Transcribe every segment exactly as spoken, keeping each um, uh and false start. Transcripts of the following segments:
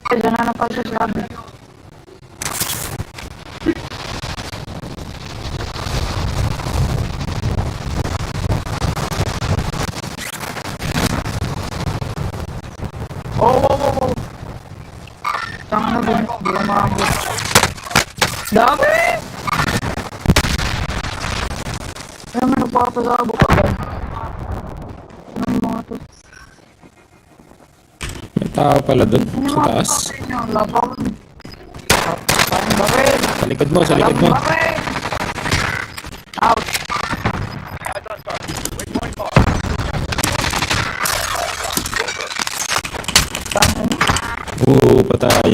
Diyan na napalsa sa lobby. Oh, oh, oh, oh. Tanga na, di na, di na maabot. Dami! Kaya may nagpapasabog agad. Ano yung mga to? May tao pala dun, sa taas. Sa likod mo, sa likod mo. Out. Oo, patay.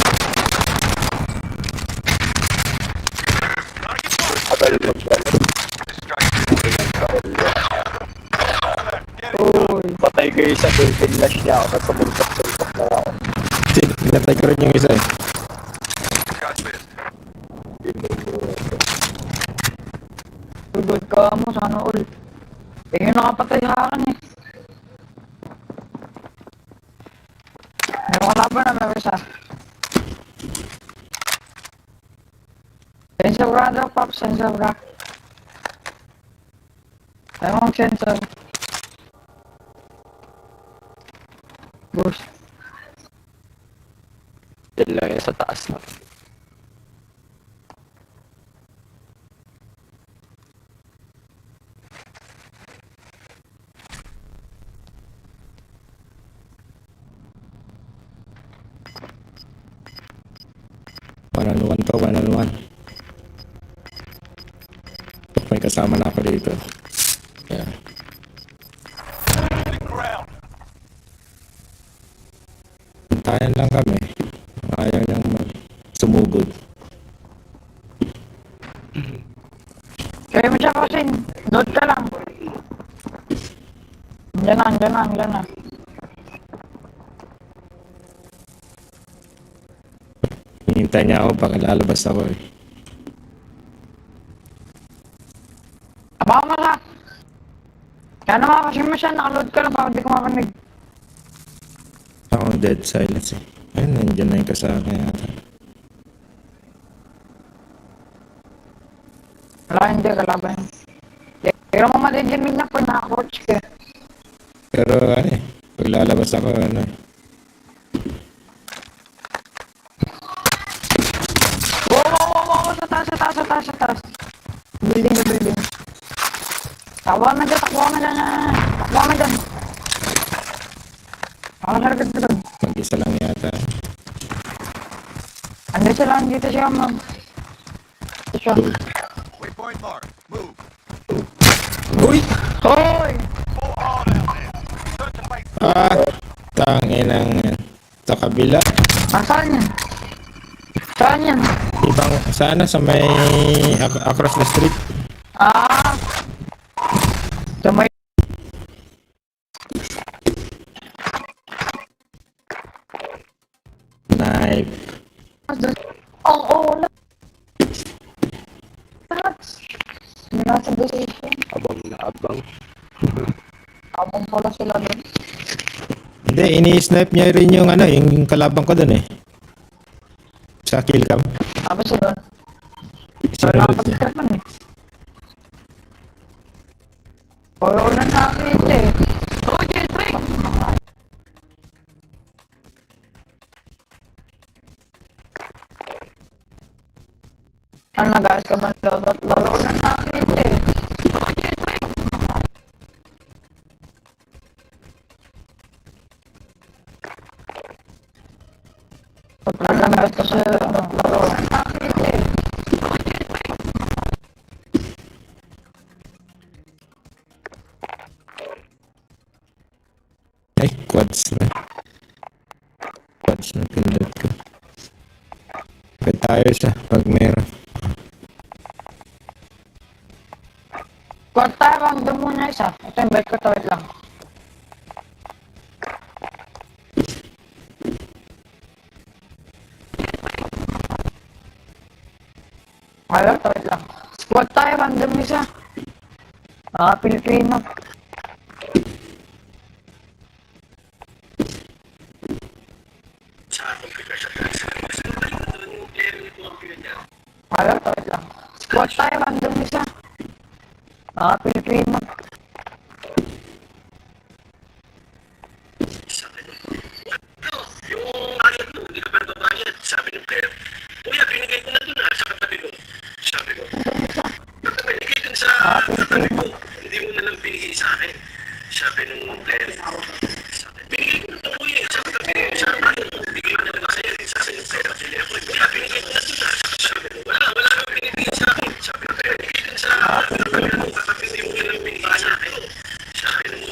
Uy. Patay kayo sa building, lash niya ako, nagpabulsak-bulsak na ako. Sige, pinatay ko rin yung isa eh. Tugod ka mo, sana all. Eh, yung nakapatay sa akin eh. May mga laban na may isa. Sensor ka, drop off, sensor ka. Ay, mga sensor. Boost. Diyan lang yan sa taas na. One on one to, one on one. May kasama na ako dito. Yeah. Tayan lang kami. Ayaw niyang mag-, sumugod. Kaya mo siya, Kosin. Load ka lang. Diyan lang, diyan lang, diyan lang. Hinihintay niya ako, baka lalabas ako eh. Aba, mala. Kaya naman kasi mo siya, naka-load ka lang para di ko makarinig. Ako, dead silence eh. Ayun, nandiyan na yung kasama yata. Wala, hindi, kalaban. Pero mamadali din na po, naka-coach ka. Pero, ano eh, pag lalabas ako, ano eh. Wow, wow, wow, wow, sa taas, sa taas, sa taas, sa taas. Building na building. Takbo na dyan, takbo na dyan, ah. Takbo na dyan. Ang harap dito. Mag-isa lang yata. Ano siya lang dito siya, ma'am? Ito siya. Waypoint mark. Move. Uy! Hoy! Go all out, man. Search and fight. Ah, tanginang yan. Sa kabila. Ah, saan yan? Saan yan? Ibang, sana sa may ac-, across the street. Ah. Sa may Knife. Oo, oo, wala. Nasa position. Abang na abang. Abang pala sila dun. Hindi, ini-snipe niya rin yung ano, yung kalaban ko dun eh. Sa kill cam. Tapos yun. Sinunod niya. Wala na natin eh. Ang nag-aas ka man dapat laro na natin eh. Ang nag-aas ka sa laro na natin eh. Ay, quads na. Quads na pindot ko. Pwede tayo siya pag meron. Quad tayo, random muna isa. Ito, invite ko to, wait lang. Wala, wait lang. Squad tayo, random isa. Ah, Pilipino. Sa computer sa Wala talaga. Squad tayo, random isa. Ah, Pilipino. Yung bayad mo, hindi ka pa nagbabayad. Sabi ng player, "Kuya, binigay ko na doon, ah, sa katabi ko." Sabi ko, "Ba't ka binigay dun sa katabi ko? Hindi mo na lang binigay sa akin." Sabi ng player, "Binigay ko na, kuya, sa katabi ko. Sa akin, hindi ko na lang." Sabi ng player, "Kuya, binigay ko na dun, ah." Sabi ko, "Wala, wala kang binibigay sa akin." Sabi ng player, "Binigay dun sa katabi ko, hindi mo na lang binigay sa akin." Sabi ng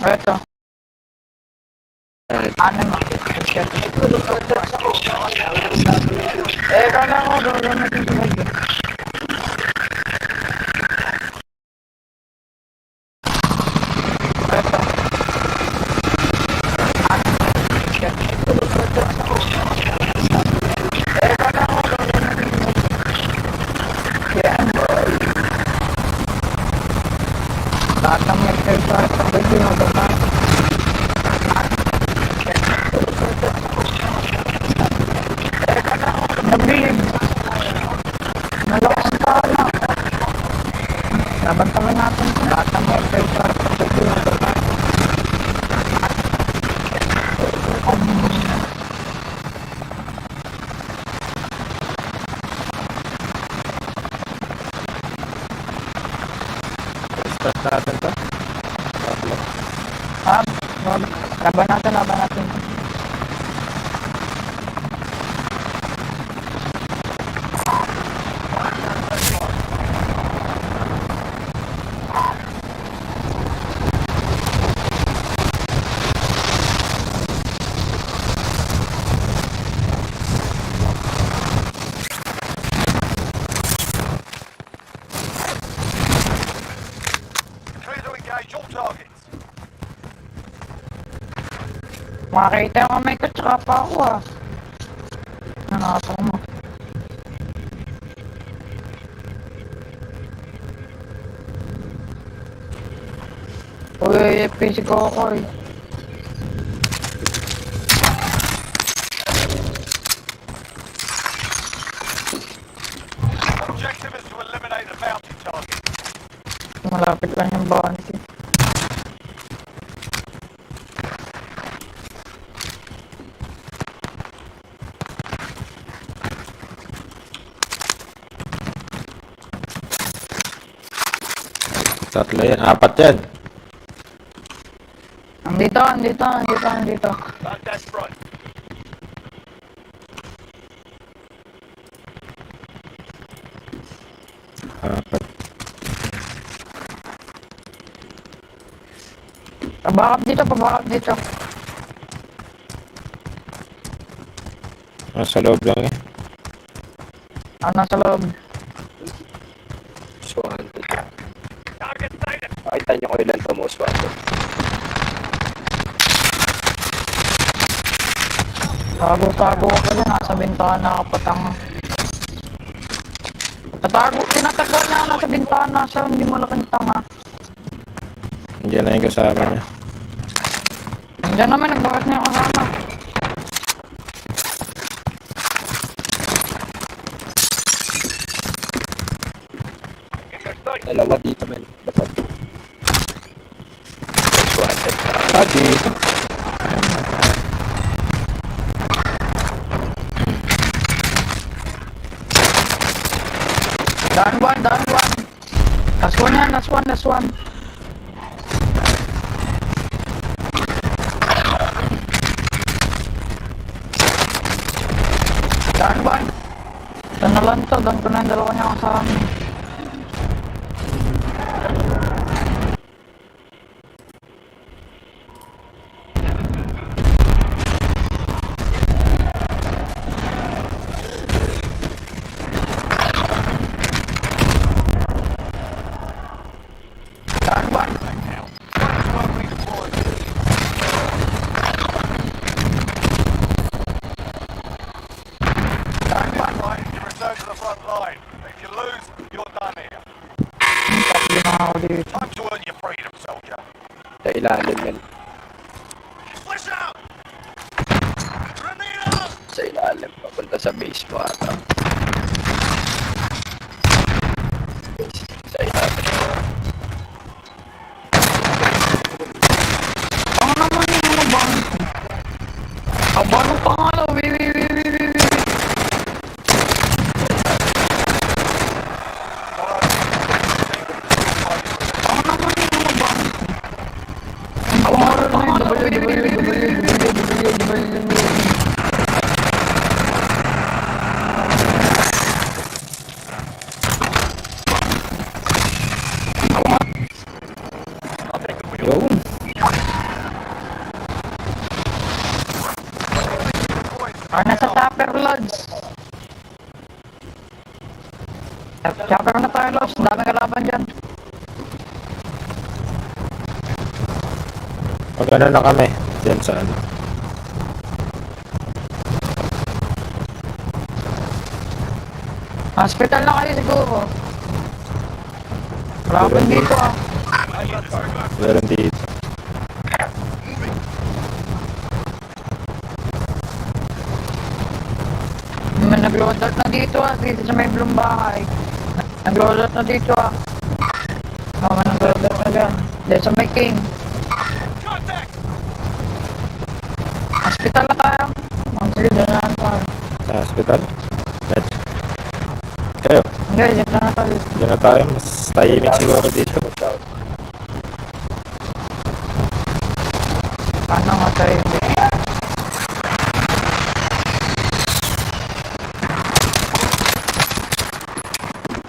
Ito. Ano mo? Eh, kala ko, gagamitin ko ba ito? Lahat ng may cellphone, pwede mo ba? Nabilib. Malakas ang tao na. Laban pala natin. Lahat ng mga Start natin to. Pablo. Ah, laban natin, laban natin. Makita ko may katsaka pa ako, ah. Ano ako mo? Uy, F P S ko ako, eh. Objective is to eliminate the bounty target. Malapit lang yung bounty. Tatlo yan. Apat yan. Andito, andito, andito, andito. Bandage front. Apat. Pabakap dito, pabakap dito. Nasa loob lang eh. Ah, nasa loob. So, ano? Pakita niyo ko ilan pa mo. Tago-tago ka dyan, nasa bintana ka pa, tanga. Tatago, tinatago niya, nasa bintana siya, hindi mo lang tanga. Diyan na yung kasama niya. Diyan naman, nagbakas niya kasama. Dalawa dito, men. Dapat. Pati. Down one, down one. Last one yan, last one, last one. Down one. Ito na lang to, down ko na yung dalawa niya kasama. Time to earn your freedom, soldier. Sa ilalim, men. Sa ilalim, papunta sa base pa ata. Sa ilalim. Ang naman yung ano ba? Aba, ano pa nga, wait, wait, wait. Yun. Ah, nasa Tupper Lodge. Chopper na tayo, Lods. Daming kalaban dyan. Mag-ano na kami dyan sa ano. Hospital na kayo siguro. Kalaban dito, ah. Meron dito. May nag-loadout na dito, ah, dito sa may blue bahay. Nag-loadout na dito, ah. Oh, may nag-loadout na dyan. Dito sa may king. Hospital na tayo. Oh, sige, dyan na lang tayo. Sa hospital? Right. Kayo? Hindi, dyan na tayo. Dyan na tayo. Mas tahimik siguro dito. Paano matay?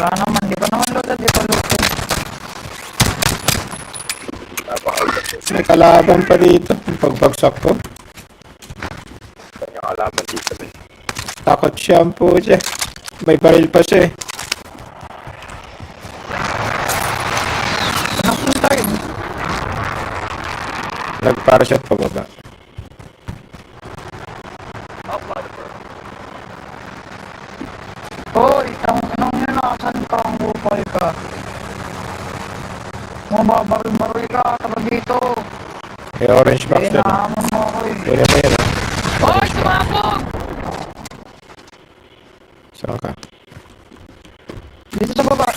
Wala naman, di pa naman loaded, di pa loaded. May kalaban pa dito. Pagbagsak ko. Kanya kalaban dito, eh. Takot siya, ang putya. May baril pa siya, eh. Nagpara siya pababa. Hoy, ang inang yun, asan ka? Ang kupal ka. Mababaril-baril ka, taga dito. May orange box dun, ah. Inaamon mo ako, eh. Kunin mo yun, ah. Hoy, sumabog! Saan ka? Dito sa baba.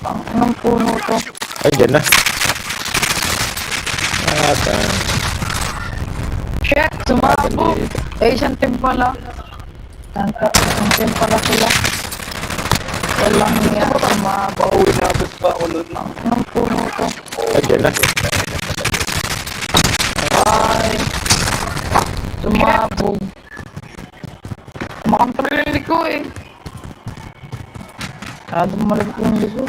Ang, anong puno to? Ay, dyan na. Ata. Shit, sumabog. Dito. Eh, isang team pala. Ang, isang team pala sila. Walang niya, sumabog. Pauwi na, abot pa ako nun. Anong puno to? Ay, dyan na. Ay. Sumabog. Makamprili ko eh. Ah, dumalik yung ligo.